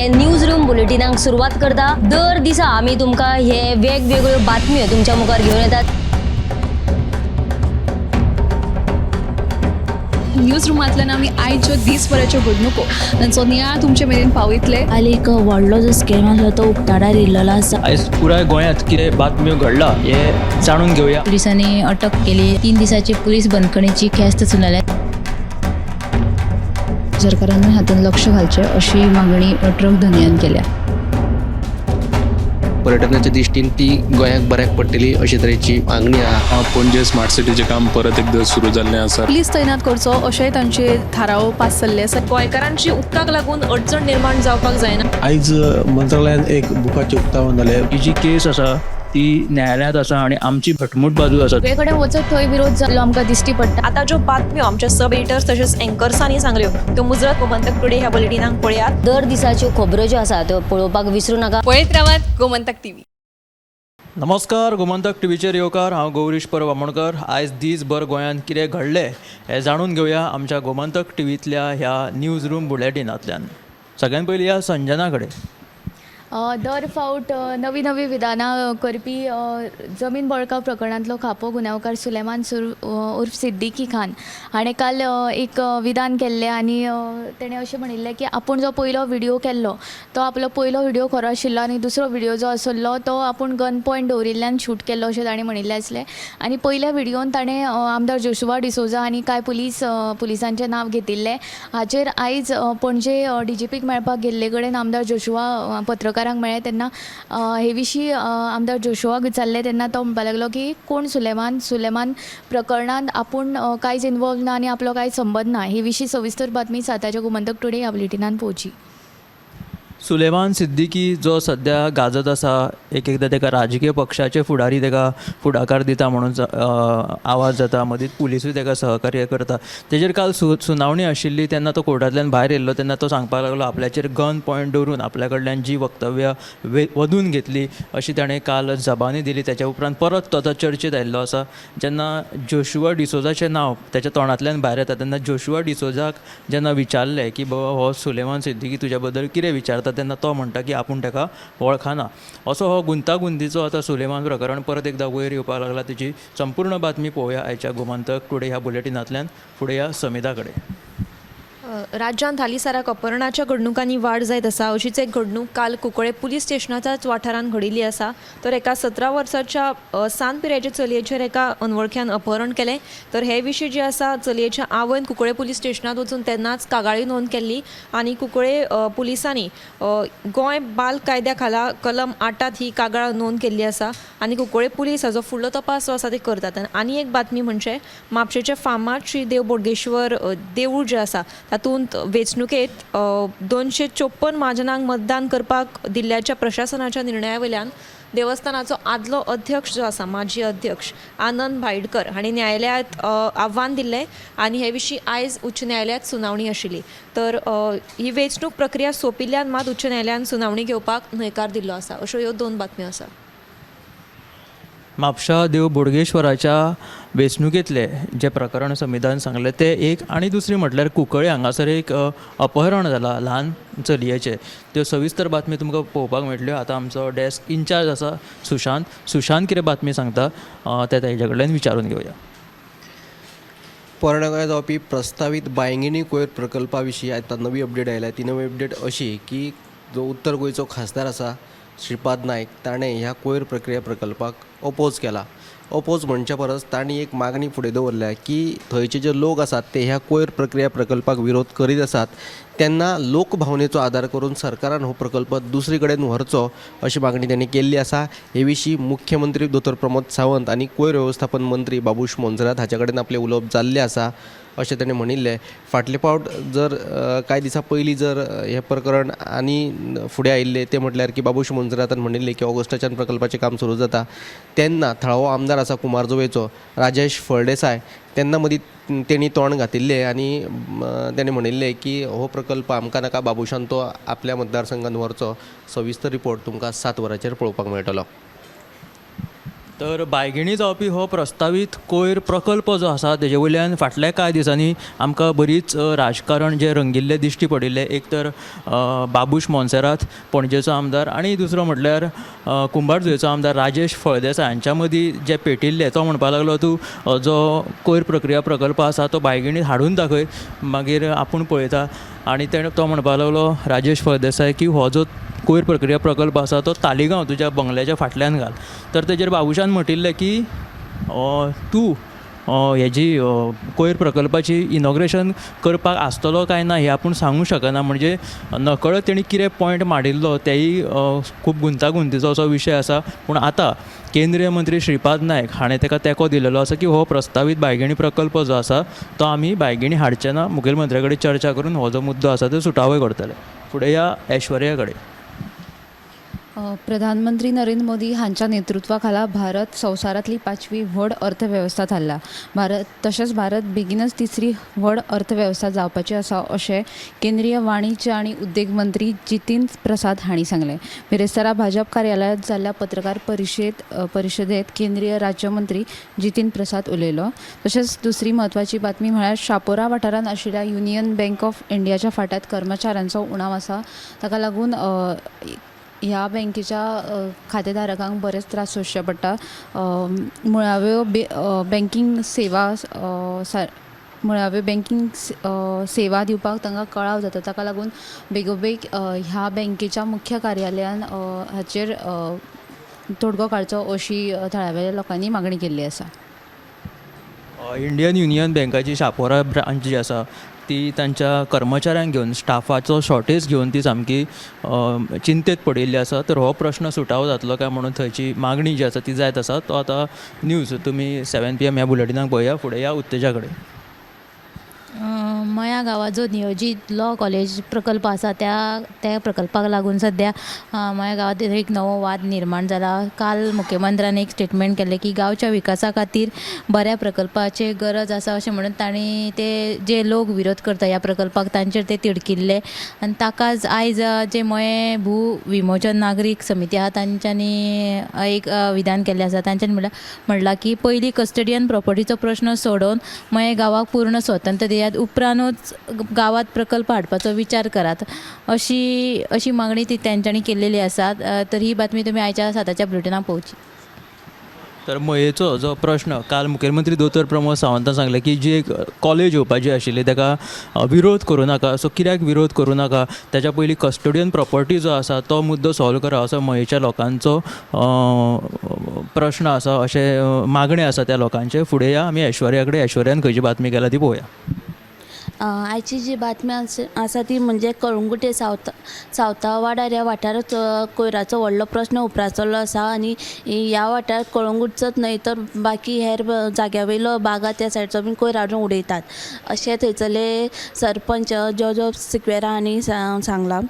News room बुलेटिनाक सुरवात करता. दर दिसा आमी तुमकां हे वेगवेगळ्यो बातम्यो तुमच्या मुखार घेवन येतात. न्यूज रुमांतल्यान आमी आयच्यो दीसभराच्यो घडणुको तांचो नियाळ तुमचे मेरेन पावयतले. काल एक व्हडलो जो स्कॅम आसलो तो उक्ताडार येयल्लो आसा. आयज पुराय गोंयांत कितें बातम्यो घडला हें जाणून घेवया. पुलिसांनी अटक केली. 3 दिसाची पुलीस बंदखणीची ख्यास्त सुनायल्या. सरकारान हातूंत लक्ष घालचें अशी मागणी ट्रक धनयान केल्या. पर्यटनाच्या दृश्टीन ती गोंयाक बऱ्याक पडटली अशे तरेची मागणी आहा. पणजे स्मार्ट सिटीचें काम परत एकदां सुरू जाल्लें आसा. पुलीस तैनात करचो अशेंय तांचे थाराव पास जाल्ले आसा. गोंयकारांची उदकाक लागून अडचण निर्माण जावपाक जायना. आयज मंत्रालयान एक बुकाचें उक्तावण जालें. ही जी केस आसा ती न्यायालयांत आसा आनी आमची घटमूट बाजू आसा. सगळे कडेन वचत थंय विरोध जाल्लो आमकां दिश्टी पडटा. आतां ज्यो बातम्यो आमच्या सब एडिटर्स तशेंच एंकर्सांनी सांगल्यो त्यो मुजरत गोमंतक टुडे ह्या बुलेटिनाक पळयात. दर दिसाच्यो खबरो ज्यो आसा त्यो पळोवपाक विसरूं नाका. पळयत रावात गोमंतक टीव्ही. नमस्कार, गोमंतक टीव्हीचेर येवकार. हांव गौरीश परब आमोणकर. आयज दीसभर गोंयांत कितें घडलें हें जाणून घेवया आमच्या गोमंतक टीव्हींतल्या ह्या न्यूज रूम बुलेटिनांतल्यान. सगळ्यान पयलीं ह्या संजना कडेन. दर फावट नवी नवी विधानां करपी जमीन बळकाव प्रकरणांतलो खापो गुन्यांवकार सुलेमान उर्फ सिद्दीकी खान हाणें काल एक विधान केल्लें आनी तेणें अशें म्हणिल्लें की आपूण जो पयलो व्हिडियो केल्लो तो आपलो पयलो व्हिडियो खरो आशिल्लो आनी दुसरो व्हिडियो जो आसलो तो आपूण गन पॉयंट दवरिल्ल्यान शूट केल्लो अशें ताणें म्हणिल्लें आसलें. आनी पयल्या व्हिडियोन ताणें आमदार जोशुआ डिसोजा आनी कांय पुलिसांचें नांव घेतिल्लें. हाचेर आयज पणजे डीजीपीक मेळपाक गेल्ले कडेन आमदार जोशुआ पत्रकारांक मेळ्ळे तेन्ना हे विशीं आमदार जोशुआक विचारलें तेन्ना तो म्हणपाक लागलो की कोण सुलेमान, सुलेमान प्रकरणांत आपूण कांयच इनवॉल्व ना आनी आपलो कांय संबंद ना. हे विशीं सविस्तर बातमी साताच्या गोमंतक टुडे ह्या बुलेटिनान पळोवची. सुलेमान सिद्दीकी जो सद्या गाजत आसा, एक एकदां ताका राजकीय पक्षाचे फुडारी ताका फुडाकार दिता म्हणून आवाज जाता, मदींच पुलिसूय ताका सहकार्य करता. तेजेर काल सुनावणी आशिल्ली तेन्ना तो कोर्टांतल्यान भायर येयल्लो तेन्ना तो सांगपाक लागलो आपल्याचेर गन पॉयंट दवरून आपल्या कडल्यान जी वक्तव्यां वधून घेतली अशी ताणें काल जबानी दिली. तेच्या उपरांत परत तो आतां चर्चेत आयिल्लो आसा. जेन्ना जोशुआ डिसोजाचें नांव तेच्या तोंडांतल्यान भायर येता तेन्ना जोशुआ डिसोजाक जेन्ना विचारलें की बाबा हो सुलेमान सिद्दीकी तुज्या बद्दल कितें विचारता तेन्ना तो म्हणटा की आपूण ताका वळखना. असो हो गुंतागुंतीचो आतां सुलेमान प्रकरण परत एकदां वयर येवपाक लागला. तेची संपूर्ण बातमी पळोवया आयच्या गोमंतक टुडे ह्या बुलेटिनांतल्यान. फुडें ह्या समिता कडेन. राज्यांत हालींसराक अपहरणाच्या घडणुकांनी वाड जायत आसा. अशीच एक घडणूक काल कुंकळे पुलीस स्टेशनाच्याच वाठारांत घडिल्ली आसा. तर एका 17 वर्साच्या सान पिरायेच्या चलयेचेर एका अनवळख्यान अपहरण केलें. तर हे विशीं जी आसा चलयेच्या आवयन कुंकळे पुलीस स्टेशनांत वचून तेन्नाच कागाळी नोंद केल्ली आनी कुंकळे पुलिसांनी गोंय बाल कायद्या खाला कलम 8 ही कागाळ नोंद केल्ली आसा आनी कुंकळे पुलीस हाजो फुडलो तपास जो आसा ते करतात. आनी एक बातमी म्हणजे म्हापशेचे फामाद श्री देव बोडगेश्वर देवूळ जें आसा तातूंत वेंचणुकेंत 254 म्हाजनांक मतदान करपाक दिल्ल्याच्या प्रशासनाच्या निर्णया वयल्यान देवस्थानाचो आदलो अध्यक्ष जो आसा माजी अध्यक्ष आनंद भाईडकर हांणी न्यायालयांत आव्हान दिल्लें आनी हे विशीं आयज उच्च न्यायालयांत सुनावणी आशिल्ली. तर ही वेंचणूक प्रक्रिया सोंपिल्ल्यान मात उच्च न्यायालयान सुनावणी घेवपाक न्हयकार दिल्लो आसा. अश्यो ह्यो 2 बातम्यो आसा. म्हापशा देव बोडगेश्वराच्या वेंचणुकेंतलें जें प्रकरण संविधान सांगलें तें एक, आनी दुसरी म्हटल्यार कुंकळे हांगासर एक अपहरण जालां ल्हान चलयेचें. त्यो सविस्तर बातमी तुमकां पळोवपाक मेळटल्यो. आतां आमचो डेस्क इन्चार्ज आसा सुशांत. सुशांत कितें बातमी सांगता तें तेजे कडल्यान विचारून घेवया. पोरण्या गोंयांत जावपी प्रस्तावीत बांयगिणी कोयर प्रकल्पा विशीं आतां नवी अपडेट आयल्या. ती नवी अपडेट अशी की जो उत्तर गोंयचो खासदार आसा श्रीपाद नायक ताणें ह्या कोयर प्रक्रिया प्रकल्पाक ओपोज केला. ओपोज म्हणच्या परस तांणी एक मागणी फुडें दवरल्या की थंयचे जे लोक आसात ते ह्या कोयर प्रक्रिया प्रकल्पाक विरोध करीत आसात तेन्ना लोकभावनेचो आदार करून सरकारान हो प्रकल्प दुसरी कडेन व्हरचो अशी मागणी तांणी केल्ली आसा. हे विशीं मुख्यमंत्री दोतोर प्रमोद सावंत आनी कोयर वेवस्थापन मंत्री बाबूश मोन्सेरात हाच्या कडेन आपलें उलोवप जाल्लें आसा अशें ताणें म्हणिल्लें. फाटले फावट जर कांय दिसां पयलीं जर हें प्रकरण आनी फुडें आयिल्लें तें म्हटल्यार की बाबूश मोन्सेरातान म्हणिल्लें की ऑगस्टाच्यान प्रकल्पाचें काम सुरू जाता तेन्ना थळावो आमदार आसा कुमारजुवेचो राजेश फळदेसाय तेन्ना मदीं तेणी तोंड घातिल्लें आनी तेणें म्हणिल्लें की हो प्रकल्प आमकां नाका, बाबूशान तो आपल्या मतदारसंघान व्हरचो. सविस्तर रिपोर्ट तुमकां 7 वरांचेर पळोवपाक मेळटलो. तर बायगिणी जावपी हो प्रस्तावीत कोयर प्रकल्प जो आसा तेजे वयल्यान फाटल्या कांय दिसांनी आमकां बरीच राजकारण जें रंगिल्लें दिश्टी पडिल्लें. एक तर बाबूश मोन्सेरात पणजेचो आमदार आनी दुसरो म्हटल्यार कुंभारजुवेचो आमदार राजेश फळदेसाय हांच्या मदीं जें पेटिल्लें, तो म्हणपाक लागलो तूं जो कोयर प्रक्रिया प्रकल्प आसा तो बायगिणीत हाडून दाखय, मागीर आपूण पळयता. आनी तो म्हणपाक लागलो राजेश फळदेसाय की हो जो कोयर प्रक्रिया प्रकल्प आसा तो तालिगांव तुज्या बंगल्याच्या फाटल्यान घाल. तर तेजेर बाबूशान म्हटिल्लें की तूं हेजी कोयर प्रकल्पाची इनॉग्रेशन करपाक आसतलो काय ना हें आपूण सांगूंक शकना. म्हणजे नकळत तेणी कितें पॉयंट मांडिल्लो तेयी खूब गुंतागुंतीचो असो विशय आसा. पूण आतां केंद्रीय मंत्री श्रीपाद नायक हाणें ताका तेंको दिलेलो आसा की हो प्रस्तावीत बायगिणी प्रकल्प जो आसा तो आमी बायगिणी हाडचे ना, मुखेलमंत्र्या कडेन चर्चा करून हो जो मुद्दो आसा तो सुटावो करतले. फुडें या ऐश्वर्या कडेन. प्रधानमंत्री नरेंद्र मोदी हांच्या नेतृत्वाखाला भारत संवसारांतली 5वी व्हड अर्थवेवस्था थारला. तशेंच भारत बेगीनच 3री व्हड अर्थवेवस्था जावपाची आसा अशें केंद्रीय वाणिज्य आनी उद्देग मंत्री जितीन प्रसाद हांणी सांगलें. बिरेस्तारा भाजप कार्यालयांत जाल्ल्या पत्रकार परिशदेंत केंद्रीय राज्यमंत्री जितीन प्रसाद उलयलो. तशेंच दुसरी म्हत्वाची बातमी म्हळ्यार शापोरा वाठारांत आशिल्ल्या युनियन बँक ऑफ इंडियाच्या फांट्यांत कर्मचाऱ्यांचो उणाव आसा. ताका लागून ह्या बँकेच्या खातेधारकांक बरेच त्रास सोंसचे पडटा. मुळाव्यो बँकींग सेवा मुळाव्यो बँकींग सेवा दिवपाक तांकां कळाव जाता. ताका लागून बेगोबेग ह्या बँकेच्या मुख्य कार्यालयान हाचेर तोडगो काडचो अशी थळाव्या लोकांनी मागणी केल्ली आसा. इंडियन युनियन बँकाची शापोरा ब्रांच जी आसा ती तांच्या कर्मचाऱ्यांक घेवन स्टाफाचो शॉर्टेज घेवन ती सामकी चिंतेत पडिल्ली आसा. तर हो प्रश्न सुटावो जातलो काय म्हणून थंयची मागणी जी आसा ती जायत आसा. तो आतां न्यूज तुमी 7 PM ह्या बुलेटिनाक पळया. फुडें या उत्तेजा कडेन. मया गांवांत जो नियोजीत लॉ कॉलेज प्रकल्प आसा त्या प्रकल्पाक लागून सद्या मया गांवांत एक नवो वाद निर्माण जाला. काल मुख्यमंत्र्यान एक स्टेटमेंट केल्लें की गांवच्या विकासा खातीर बऱ्या प्रकल्पाची गरज आसा अशें म्हणून तांणी ते जे लोक विरोध करता ह्या प्रकल्पाक तांचेर ते तिडकिल्ले आनी ताकाच आयज जे मयें भू विमोचन नागरीक समिती आहा तांच्यांनी एक विधान केल्लें आसा. तांच्यांनी म्हणलां की पयलीं कस्टडियन प्रॉपर्टीचो प्रश्न सोडोवन मयें गांवाक पूर्ण स्वतंत्र दियात, उपरांतूच गांवांत प्रकल्प हाडपाचो विचार करात अशी मागणी ती तेंच्यांनी केल्लेली आसा. तर ही बातमी तुमी आयच्या 7च्या बुलेटिनाक पळोवची. तर मयेचो जो प्रश्न काल मुखेलमंत्री दोतोर प्रमोद सावंतान सांगलें की जी एक कॉलेज येवपाची आशिल्ली ताका विरोध करूं नाका. सो कित्याक विरोध करूं नाका, ताच्या पयलीं कस्टोडियन प्रॉपर्टी जो आसा तो मुद्दो सॉल्व करा असो मयेच्या लोकांचो प्रश्न आसा, अशें मागणें आसा त्या लोकांचें. फुडें या आमी ऐश्वर्या कडेन. ऐश्वर्यान खंयची बातमी केल्या ती पळोवया. आयची जी बातमी आसा ती म्हणजे कळंगुटे सावथा वाड्यार ह्या वाठारांत कोयराचो व्हडलो प्रश्न उप्रासलो आसा आनी ह्या वाठारांत कळंगूटचोच न्हय तर बाकी हेर जाग्या वयलो बागा त्या सायडचो बीन कोयर हाडून उडयतात अशें थंयसरले सरपंच जोजो सिक्वेरा हांणी सांगलां.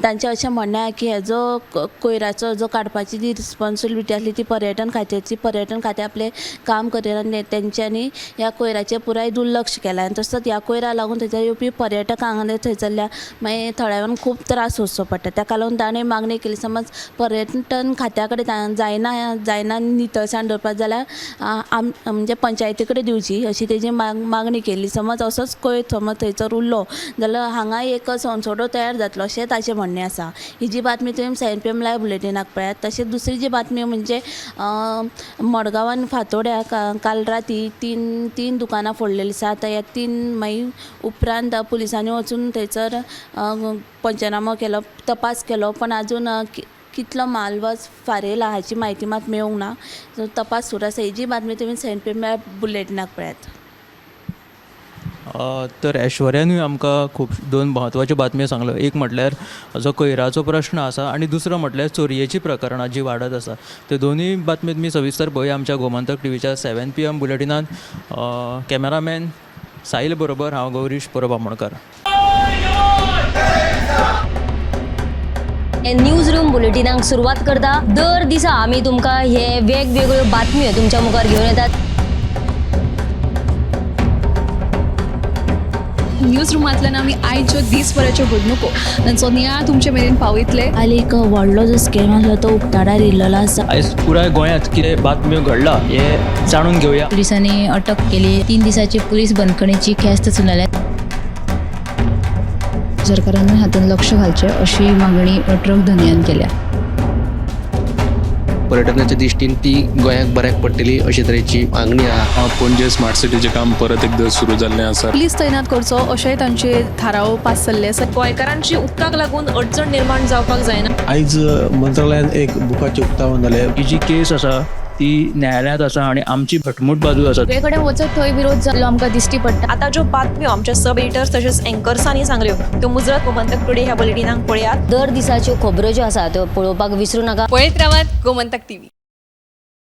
तांचें अशें म्हणणें आहा की हेजो कोयराचो जो काडपाची जी रिस्पोन्सिबिलिटी आसली ती पर्यटन खात्याची, पर्यटन खातें आपलें काम करिना आनी तेंच्यांनी ह्या कोयराचें पुराय दुर्लक्ष केलां आनी तसोच ह्या कोयरा लागून थंयसर येवपी पर्यटकांक आनी थंयसरल्या मागीर थळाव्यांक खूब त्रास सोंसचो पडटा. ताका लागून ताणें मागणी केली समज पर्यटन खात्या कडेन जायना नितळसाण दवरपाक जाल्यार म्हणजे पंचायती कडेन दिवची अशी तेजी मागणी केली. समज असोच कोयर समज थंयसर उरलो जाल्यार हांगा एक सोनसोडो तयार जातलो अशें ताचें म्हणणें आसा. ही जी बातमी तुमी 7 PM live बुलेटिनाक पळयात. तशेंच दुसरी जी बातमी म्हणजे मडगांवान फातोड्या काल राती तीन दुकानां फोडलेलीं आसा. आतां ह्या 3 मागीर उपरांत पुलिसांनी वचून थंयसर पंचनामो केलो, तपास केलो, पण आजून कितलो माल वच फारयला हाची म्हायती मात मेळूंक ना. तपास सुरू आसा. ही जी बातमी तुमी 7 PM बुलेटिनाक पळयात. तर ऐश्वर्यानूय आमकां खूब 2 म्हत्वाच्यो बातम्यो सांगल्यो. एक म्हटल्यार जो कोयराचो प्रश्न आसा आनी दुसरो म्हटल्यार चोरयेची प्रकरणां जी वाडत आसा. त्यो दोनूय बातम्यो तुमी सविस्तर पळोवया आमच्या गोमंतक टिवीच्या 7 PM बुलेटिनान. कॅमेरामॅन साहिल बरोबर हांव गौरीश परब आमोणकर. न्यूज रूम बुलेटिनाक सुरवात करता. दर दिसा आमी तुमकां हे वेगवेगळ्यो बातम्यो तुमच्या मुखार घेवन येतात. न्यूज रुमांतल्यान आमी आयच्यो दीसभराच्यो घडणुको तांचो नियाळ तुमचे मेरेन पावयतले. काल एक व्हडलो जो स्कॅम आसलो तो उक्ताडार येयल्लो आसा. आयज पुराय गोंयांत कितें बातम्यो घडला हें जाणून घेवया. पुलिसांनी अटक केली. 3 दिसाची पुलीस बंदखणीची ख्यास्त सुनायल्या. सरकारान हातूंत लक्ष घालचें अशी मागणी ट्रक धनयान केल्या. पर्यटनाच्या दृश्टीन ती गोंयाक बऱ्याक पडटली अशे तरेची मागणी आहा. पणजे स्मार्ट सिटीचें काम परत एकदां सुरू जाल्लें आसा. पुलीस तैनात करचो अशेंय तांचे थाराव पास जाल्ले आसा. गोंयकारांची उदकाक लागून अडचण निर्माण जावपाक जायना. आयज मंत्रालयान एक बुकाचें उक्तावण जालें. ही जी केस आसा ती न्यायालयांत आसा आनी आमची घटमूट बाजू आसा. सगळे कडेन वचत थंय विरोध जाल्लो आमकां दिश्टी पडटा. आतां ज्यो बातम्यो आमच्या सब एडिटर्स तशेंच एंकर्सांनी सांगल्यो त्यो मुजरत गोमंतक टुडे ह्या बुलेटिनाक पळयात. दर दिसाच्यो खबरो ज्यो आसा त्यो पळोवपाक विसरू नाका. पळयत रावात गोमंतक टीव्ही.